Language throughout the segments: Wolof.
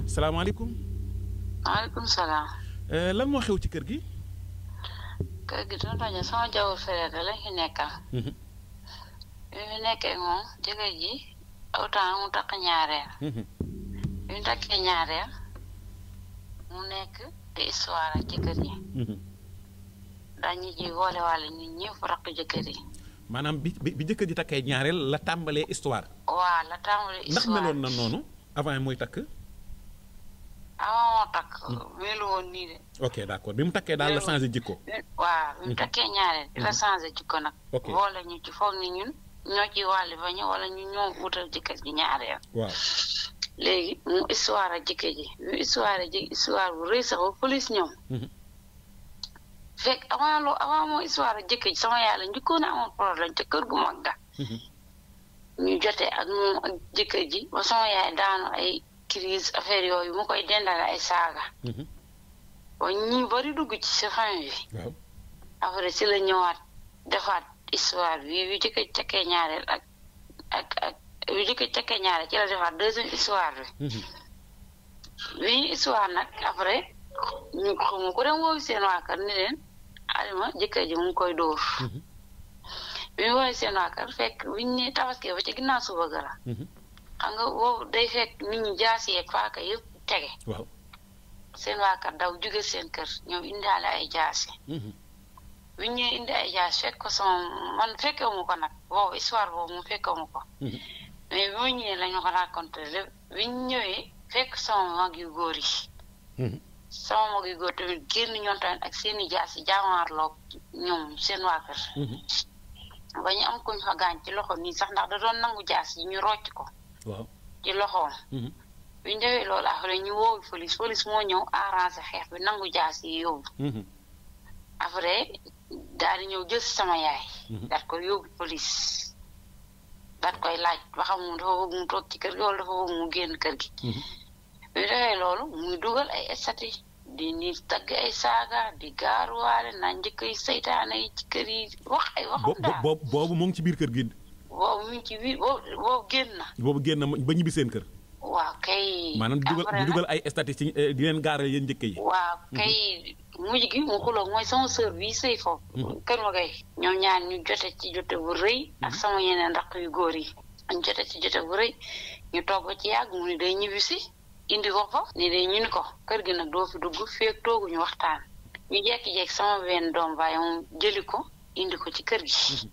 salaamaaleykum. maaleykum salaam. lan moo xew ci kër gi. kër gi tonton sama jaww frère lañ fi nekkal. bi mu nekkee moom jëkkër ji autant mu takk ñaareel. bi mu takkee ñaareel mu nekk di histoire ak jëkkër ji. dañu ji boole wàlle ñun ñëpp rakk jëkkër yi. maanaam bi jëkkër ji takkee ñaareel la tàmbalee histoire. waaw la tàmbalee histoire ndax meloon na noonu avant mooy takk. avant moo takk melu woon nii de. ok d'accord bi mu takkee daal la changé jikko. waaw bi mu takkee ñaareel di la changé jikko nag. ok boole ñu ci foog ni ñun ñoo ci wàlli ba ñu wala ñu ñoo wutal jëkkër ji ñaareel. waaw léegi mu histoire ak jëkkër ji mu histoire bu rëy sax ba police ñoom. fekk avant moo histoire ak jëkkër ji sama yaay la njëkkoon a amoon problème ca kër gu mag ga. ñu jotee ak moom ak jëkkër ji ba sama yaay daanu ay crise affaire yooyu mu koy dendale ay saaga. ba ñi bari dugg ci sa famille bi. waaw après si la ñëwaat defaat histoire bi jëkkër takkee ñaareel ak bi jëkkër takkee ñaareel ci la defaat deuxième histoire bi. bi histoire nag après ñu xamu ko dem woowu seen waa kër ni leen Alima jëkkër ji mu ngi koy dóor. bi mu woowee seen waa kër fekk biñ ne tabaski ba ci ginnaaw suba ga la. xam nga boobu day fekk nit ñi jaas yeeg faaka yëpp tege. waaw seen waa kër daw jóge seen kër ñoom indaale ay jaasi. biñ ñëwee indi ay jaas fekk ko sama man fekkewu ma ko nag boobu histoire boobu mu fekkewu ma ko. mais bi ma ñëwee lañu ko raconté lépp biñ ñëwee fekk sama mag yu góor yi. sama mag yu góor tamit génn ñoom tamit ak seen i jaas yi jaamaarloog ñoom seen waa kër. ba ñu am kuñ fa gaañ ci loxo nii sax ndax da doon nangu jaas yi ñu rocc ko. waaw ci loxoom. bi ñu defee loolu après ñu woowu police moo ñëw arrangé xeex bi nangu jaas yi yóbbu. après daal di ñëw jël sama yaay. daal ko yóbbu police. daal koy laaj ba xam mu dafa bëgg mu toog ci kër gi wala dafa bëgg mu génn kër gi. bi ñu defee loolu muy dugal ay statut di ni tagg ay saaga di gaaruwaale naan njëkk yi seytaane yi ci kër yi wax ay waxam daal. boobu mu ngi ci biir kër gi. boobu mu ngi ci biir boobu génn na. boobu génn na ba ñibbi seen kër. waaw kay. maanaam di dugal ay statistiques di leen gaaral yéen njëkk yi. waaw kay mujj gi mu xuloo mooy sama sœur bi sëy foofu. kër ma kay ñoom ñaar ñu jote ci jote bu rëy. ak sama yeneen rakk yu góor yi. ñu jote ci jote bu rëy ñu toog ba ci yàgg mu ni day ñibbi si indi ko fa ni day ñu ni ko kër gi nag doo fi dugg feeg tooguñu waxtaan. ñu jekki-jekki sama benn doom baay moom jëli ko indi ko ci kër gi.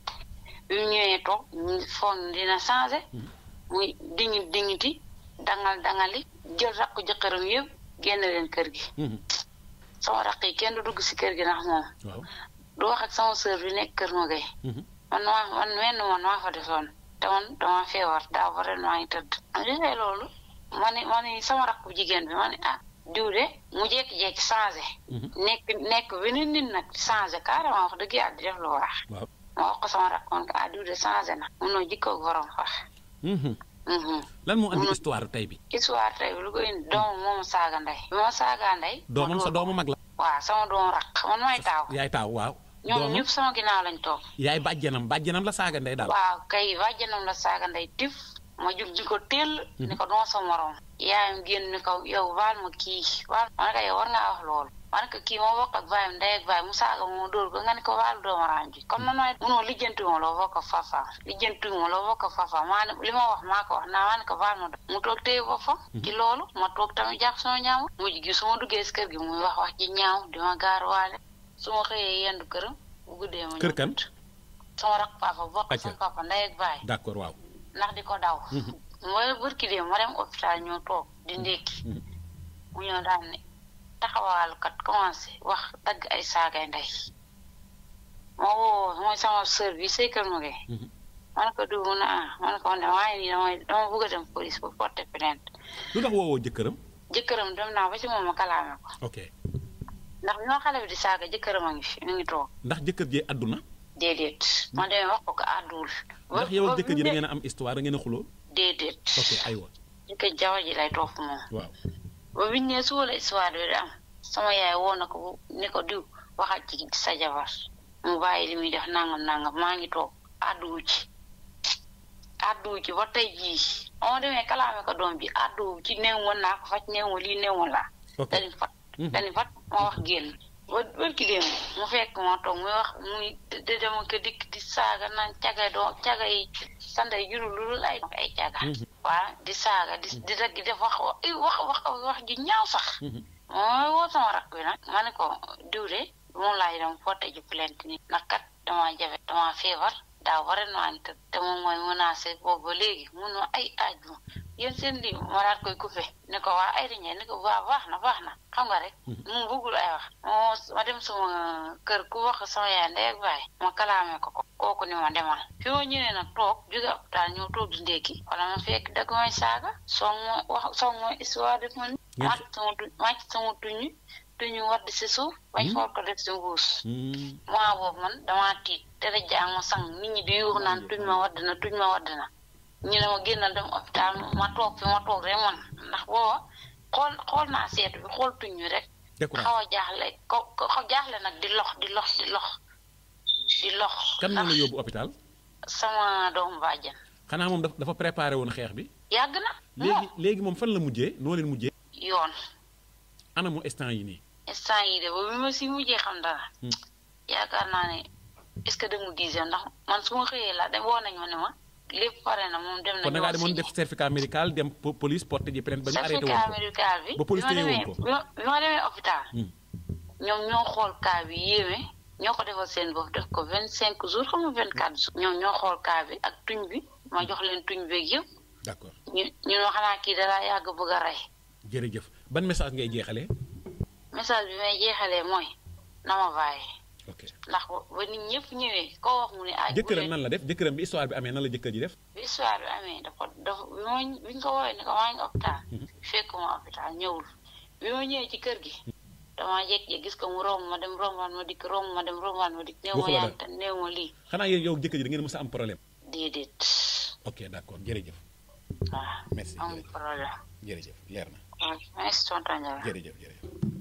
bi mu ñëwee toog ñu foog dina changé. muy dignity dangali jël rakk jëkkëram yëpp génn leen kër gi. sama rakk yi kenn du dugg si kër gi ndax moom. du wax ak sama sœur bi nekk kër ma gay. man maa fa desoon te man dama feebar daaw ba ren maa ngi tëdd. defee loolu ma ni sama rakk bu jigéen bi ma ni diw de mu jékki-jékki changé. nekk beneen nit nag changé carrément wax dëgg yàlla di def lu baax. ma wax ko sama rakk man ko diw de changé na munoo jikkoo borom fax. lan moo andi histoire tey bi. histoire tey bi lu ko indi doomu moom saaga ndey. bi ma saaga ndey. doomam sa doomu mag la. waaw sama doomu rakk man may taaw. yaay taaw waaw. ñoom ñëpp sama ginnaaw lañ toog. yaay bàjjanam la saaga ndey daal. waaw kay bàjjanam la saaga ndey tif ma jug di ko teel. ni ko doon sa morom. yaayam génn ni ko yow baal ma kii baal ma ne ko yow war ngaa wax loolu. ma ne ko kii moo bokk ak baayam ndey ak baay mu saaga moo dóor ko nga ne ko baalu doomu raam ji kon man maay munoo lijjantiwuma loo bokk ak fafaam maa ne li ma wax maa ko wax maa ne ko baal ma mu toog téye boppam. ci loolu ma toog tamit jàpp sama ñaaw mujj gi su ma duggee si kër gi muy wax ji ñaaw di ma gaaruwaale su ma xëyee yendu këram bu guddee ma. kër kan. sama rak papa bokk sama papa ndey ak baay. d'accord waaw. ndax di ko daw. mooy bërki dee ma dem hôpital ñoo toog di ndékki. mu ñëw daan ne taxawaalukat commencé wax dagg ay saagay ndey. ma woo mooy sama sœur bi sëy kër ma gay. ma ne ko du mun a ma ne ko ne waaye nii dama bëgg a dem police pour porter plainte. lu tax woowoo jëkkëram. jëkkëram dem naa ba ci moom ma kalaame ko. ok. ndax bi ma xale bi di saaga jëkkëram a ngi fi mi ngi toog. ndax jëkkër jee àdduna. déedéet. ma demee wax ko àdduwul. ndax yow ak jëkkër ji da ngeen a am histoire da ngeen a xuloo. déedéet. ok aywa. jëkkër jawa ji lay topp moom. waaw. ba biñ ne suba la histoire bi di am sama yaay woo na ko ni ko diw waxal ci sa jabar mu bàyyi li muy def nangam maa ngi toog àdduwu ci addu ci ba tey jii moo demee kalaame ko doom bi addu ci néew woon naa ko faj néew lii néew woon laa dañu fat moo wax génn ba ki déem mu fekk moo toog muy wax muy de dema ko dikk di saaga naan caga yi sanday jurul lu ay caga waa di saaga di dagg def wax ji ñaaw sax mooy woo sama rakk bi nag ma ne ko diw de moom laay dem porté ji plainte ni nag kat dama feebar daa wara noante te moom mooy menacé boobu ba léegi mun ma ay aaju yéen seen lii ma daat koy coupé ne ko waa ay riñee ne ko waa baax na xam nga rek mu bëggul ay wax ma dem sama kër ku wax sama yaay ndey ak baay ma kalaame ko kooku ni ma demal fi ma ñëwee nag toog jóge hôpital ñëw toog di ndékki wala ma fekk dagg may saaga soog mooy histoire def ma ni màcc sama tuñu wadd si suuf bañ xool ko def si mbuus maa boobu man damaa tiit tere jàng ma sang nit ñi di yuux naan tuñ ma wadd na ñu ne ma génnal dem hôpital ma toog fi ma toog rek man ndax booba xool naa seetu bi xool tuñ ñu rek xaw a jaaxle jaaxle nag di lox kan moo la yóbbu hôpital sama doomu bàjjan xanaa moom dafa préparé woon xeex bi yàgg na léegi moom fan la mujjee noo leen mujjee yoon ana mu instant yi nii de ba bi ma si mujjee xam dara yaakaar naa ne est-ce que demu 10 heures ndax man su ma xëyee la dem woo nañ ma ne ma lépp pare na moom dem nañu. kon da ngaa demoon def certificat médical dem police porté ji plainte ba ñu arrêté woon ko certificat médical bi ba police téye woon ko bi ma demee hôpital ñoom ñoo xool cas bi yéeme ñoo ko defal seen bopp def ko 25 jours xam nga 24 jours ñoom ñoo xool cas bi ak tuñ bi ma jox leen tuñ beeg yëpp d'accord ñu xanaa kii dalaa yàgg bëgg a rey jërëjëf ban message ngay jeexalee message bi may jeexalee mooy na ma bàyyi ok ndax ba nit ñëpp ñëwee koo wax mu ne jëkkëram nan la def jëkkëram bi histoire bi amee nan la jëkkër ji def bi histoire bi amee dafa bi ñu ko woowee ne ko maa ngi hôpital fekk ma hôpital ñëwul bi ma ñëwee ci kër gi damaa jékki gis ko mu romb ma dem rombaan ma dikk néew ma yanta néew ma lii xanaa yow jëkkër ji da ngeen mës a am problème déedéet ok d'accord jërëjëf waaw merci amul problème jërëjëf leer na merci tonton Ndiaye jërëjëf